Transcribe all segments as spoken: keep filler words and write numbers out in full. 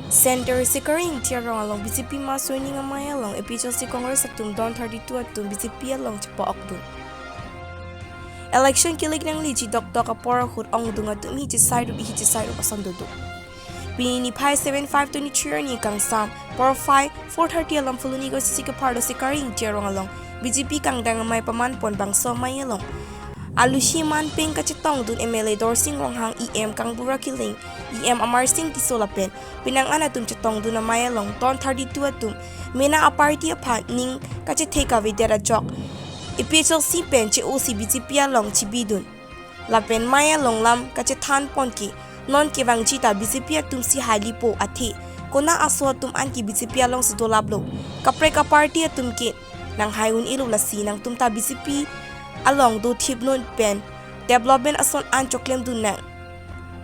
Center Sikari Ingti arong along B J P mass joining amei along A P H L C Congress atum don thirty-two atum B J P along chepa-okdun. Election kilik nangleji dokdok apor ahut ongdung atum hi chesai rup ihi chesai rup ason dodok. Pini niphai seven five twenty-three arni kangsam porphai four thirty along Phuloni constituency kepharlo Sikari Ingti arong along B J P kangdang amei pamanpon bangso amei along alusi manpeng kachetongdun M L A Dorsing Ronghang, E M Kangbura Killing, E M Amarsing Tisso lapen penang an atum chetongdun amei along don thirty-two atum mena aparty aphan ning kachethek avedet ajok A P H L C pen che-osi B J P along chibidun. Lapen amei along lam kachethanpon ke non kevangji ta B J P atum si hai lipo athe konat aso atum an ke B J P alongsi dolaplo. Kaprek aparty atum ke nanghai un-elo, lasi nangtum ta B J P along dothipnon pen development ason an choklemdun nang.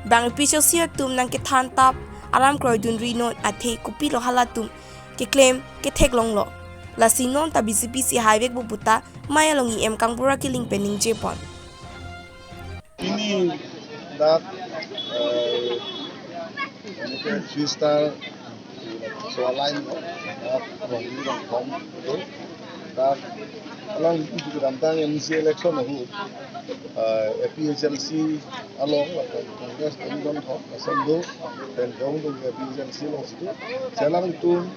Bang A P H L C atum nangkethan tap alam kroidunri non athe kopilo halatum keklem ketheklonglo. Lasi non ta B J P si haivekpo puta amei along E M Kangbura Killing pen ningjepon. Pini dak, eh, mungkin three star so line ko, dak Rongli Rongkhong itu, dak along itu kedamtang M C election ahut, eh, A P H L C along lapen Congress along thok asam do, dan jong do A P H L C along situ, selang itu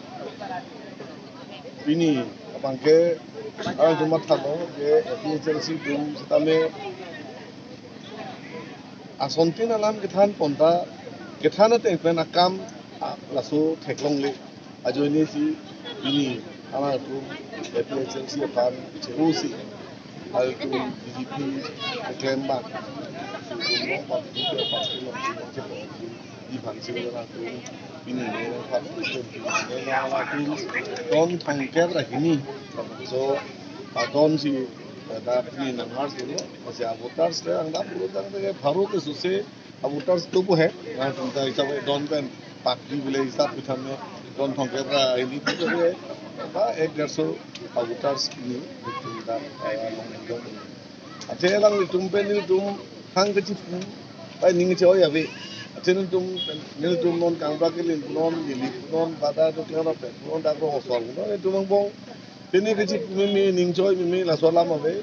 pini abangke, ah, cuma thalo ke A P H L C atum setame asontin alam kethanpon ta, kethan ateng pen akam, ah, laso theklongle. Ajoine si pini alangtum A P H L C aphan che-osi, alangtum B J P keklem bang, alangtum long bang, alangtum long bang, di bang si alangtum pini ne nangphan, pini ne nangphan, don thomkep ra hini. So, adon si, eh, dak pini nang-arju lo, masi a-voters le angdam pulo tangte pharo ke suse a-voters dopo he. Nangtum ta hisab don pen party village hisab pithan me don thomkep ra hini pu ke ba ek derso a-voters pini nangtum ta, eh, long enjoy. Athe alangtum pen nelitum hang kachipu, pai ning che-oi ave. Athe nelitum, nelitum non Kangbura Killing non, Lily non, bada do klem ra pen non, dak Rongso non, nelitum angbong. Pini kachipu meme, ning che-oi meme, laso alam ave.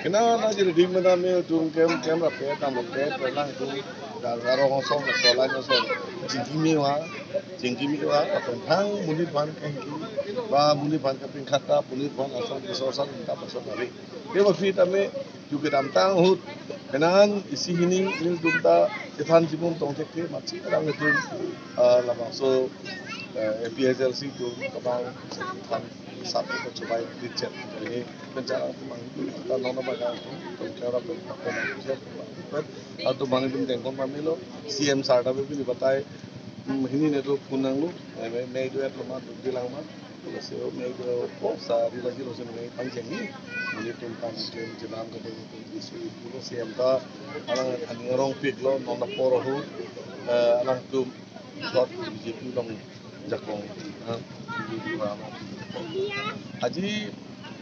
Kena na jiri dik mena me tum klem, klem ra pen, tam ra pen, pen nangtum, dak Rongso, laso alam ason. Chingki me va, chingki me va, apun thang monit aphan kengki, ba monit aphan kapingkhat ta, monit aphan ason, resource ason, ta ason ave. Ke ba fit ame, ju kedamtang ahut, penang isi hini nelitum ta chethan chimum tong thekthe, masi alangtum, ah, labangso, eh, A P H L C atum kabang than sap ko chubai dichet. Ini penchara atum ang ta nona bagang atum, penchara pen, pen, pen, atum bang atum tengkon pamelo, C M sir ta bebili batai, hmm, hini ne to phone nanglo, eh, me, me do et lo ma, do di lang ma. Lasi o me do ko sa ri lagi lo se me panjang ni. Nelitum pan klem jenam ke tum isu pulo C M ta alang aning arongpiklo non apor ahut, eh, alangtum dot B J P along jakong, eh, B J P along jakong. Aji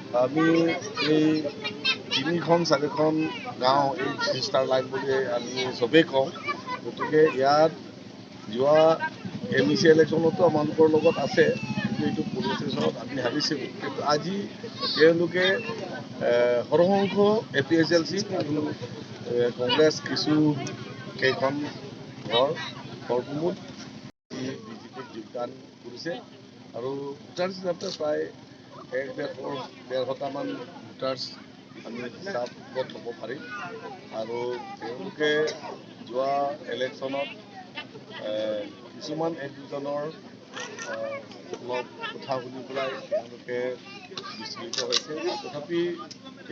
আমি এই তিনিখন চাৰিখন গাঁও এই three star line বুলি আমি চবেই কওঁ। গতিকে ইয়াত যোৱা এম ই চি ইলেকশ্যনতো আমালোকৰ লগত আছে, কিন্তু এইটো পুলিং ষ্টেচনত আমি হাৰিছিলোঁ। কিন্তু আজি তেওঁলোকে, এ, সৰহ সংখ্যক এ পি এইচ এল চি আৰু, এ, কংগ্ৰেছ কিছু কেইখন ঘৰ, ঘৰসমূহ বিজেপিত যোগদান কৰিছে আৰু ভোটাৰ্ছ হিচাপে প্ৰায় এক ডেৰশ, ডেৰশটামান ভোটাৰ্ছ আমি হিচাপত থ'ব পাৰিম। আৰু তেওঁলোকে যোৱা ইলেকশ্যনত, এ, কিছুমান এডমিশ্যনৰ, এ, অলপ কথা শুনি পেলাই তেওঁলোকে বিচলিত হৈছে। তথাপি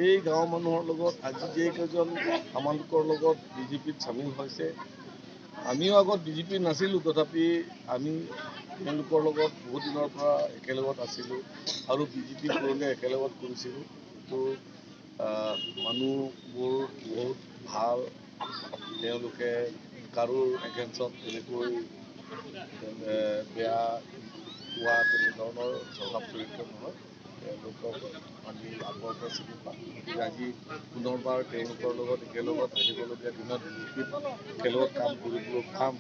এই গাঁৱৰ মানুহৰ লগত আজি যিকেইজন আমালোকৰ লগত বিজেপিত চামিল হৈছে, আমিও আগত বিজেপিত নাছিলোঁ, তথাপি আমি তেওঁলোকৰ লগত বহুত দিনৰ পৰা একেলগত আছিলোঁ আৰু বিজেপি পুৰণি একেলগত কৰিছিলোঁ। তো, আহ, মানুহবোৰ বহুত ভাল, তেওঁলোকে কাৰোৰ এগেইনষ্টত তেনেকৈ, এ, বেয়া কোৱা তেনেধৰণৰ স্বভাৱ চৰিত্ৰ নহয়। তেওঁলোকক আমি আগৰ পৰা চিনি পাওঁ। গতিকে আজি পুনৰবাৰ তেওঁলোকৰ লগত একেলগত আহিবলগীয়া দিনত বিজেপিত একেলগত কাম কৰিবলৈ পাম,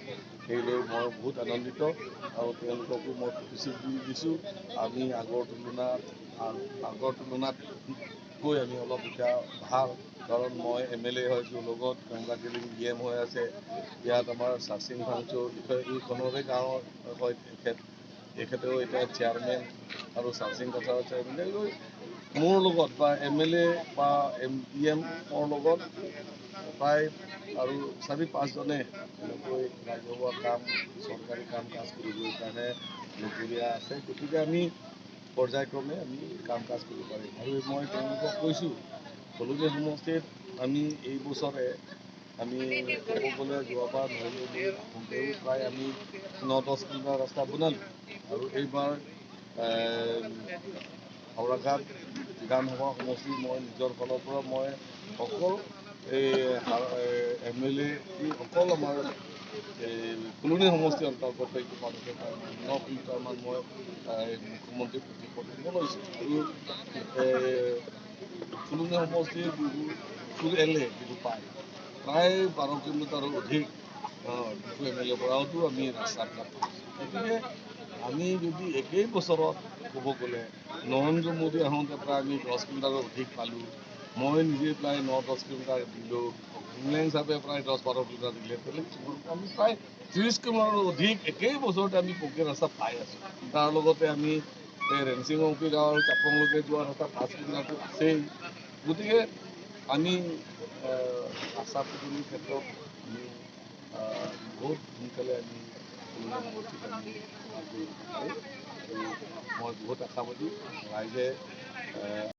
সেইলৈ মই বহুত আনন্দিত। আৰু তেওঁলোককো মই প্ৰতিশ্ৰুতি দি দিছোঁ, আমি আগৰ তুলনাত, আ-, আগৰ তুলনাতকৈ আমি অলপ এতিয়া ভাল, কাৰণ মই এম এল এ হৈছোঁ, লগত গংগা গিলিং ডি এম হৈ আছে, ইয়াত আমাৰ চাচিং ফাংচু বিষয়, এইখনৰে গাঁৱৰ হয় তেখেত, তেখেতেও এতিয়া চেয়াৰমেন আৰু চাচিং পথাৰৰ চেয়াৰমেন, এনেকৈ মোৰ লগত বা এম এল এ বা এম ডি এমৰ লগত প্ৰায় আৰু চাৰি পাঁচজনে এনেকৈ ৰাজহুৱা কাম, চৰকাৰী কাম কাজ কৰিবৰ কাৰণে লগৰীয়া আছে। গতিকে আমি পৰ্যায়ক্ৰমে আমি কাম কাজ কৰিব পাৰিম। আৰু মই তেওঁলোকক কৈছোঁ, সলনি সমষ্টিত আমি এই বছৰে আমি ক'ব গ'লে যোৱাবাৰ নহ'লেও বুলি আহোঁতেও প্ৰায় আমি ন দহ কিলোমিটাৰ ৰাস্তা বনালোঁ। আৰু এইবাৰ, এ, হাওৰাঘাট বিধানসভা সমষ্টি মই নিজৰ ফালৰ পৰা মই অকল এই হা-, এ, এম এল এ, ই অকল আমাৰ এই ফুলনি সমষ্টিৰ অন্তৰ্গত এইটো পালোঁতে প্ৰায় ন কিলোমিটাৰমান মই, এ, মুখ্যমন্ত্ৰী প্ৰতি পদক্ষেপ লৈছোঁ। আৰু, এ, ফুলনি সমষ্টিৰ যিটো ফুল এল এ যিটো পায়, প্ৰায় বাৰ কিলোমিটাৰৰ অধিক, আহ, ডিফু এম এল এৰ পৰাওতো আমি ৰাস্তাবিলাক পাইছোঁ। গতিকে আমি যদি একেই বছৰত ক'ব গ'লে নৰেন্দ্ৰ মোদী আহোঁতে প্ৰায় আমি দহ কিলোমিটাৰৰ অধিক পালোঁ, মই নিজে প্ৰায় ন দহ কিলোমিটাৰ দিলোঁ, ইংলেণ্ড ছাৰে প্ৰায় দহ বাৰ কিলোমিটাৰ দিলে, তেনেকৈ আমি প্ৰায় ত্ৰিশ কিলোমিটাৰৰ অধিক একেই বছৰতে আমি পকী ৰাস্তা পাই আছোঁ। তাৰ লগতে আমি এই ৰেংচিং অংপি গাঁৱৰ চাপংলৈকে যোৱা ৰাস্তা পাঁচ কিলোমিটাৰটো আছেই। গতিকে আমি, আহ, আশা পুৰণিৰ ক্ষেত্ৰত আমি, আহ, বহুত সোনকালে আমি পুৰণি সমষ্টিত আমি, আৰু মই বহুত আশাবাদী ৰাইজে, আহ,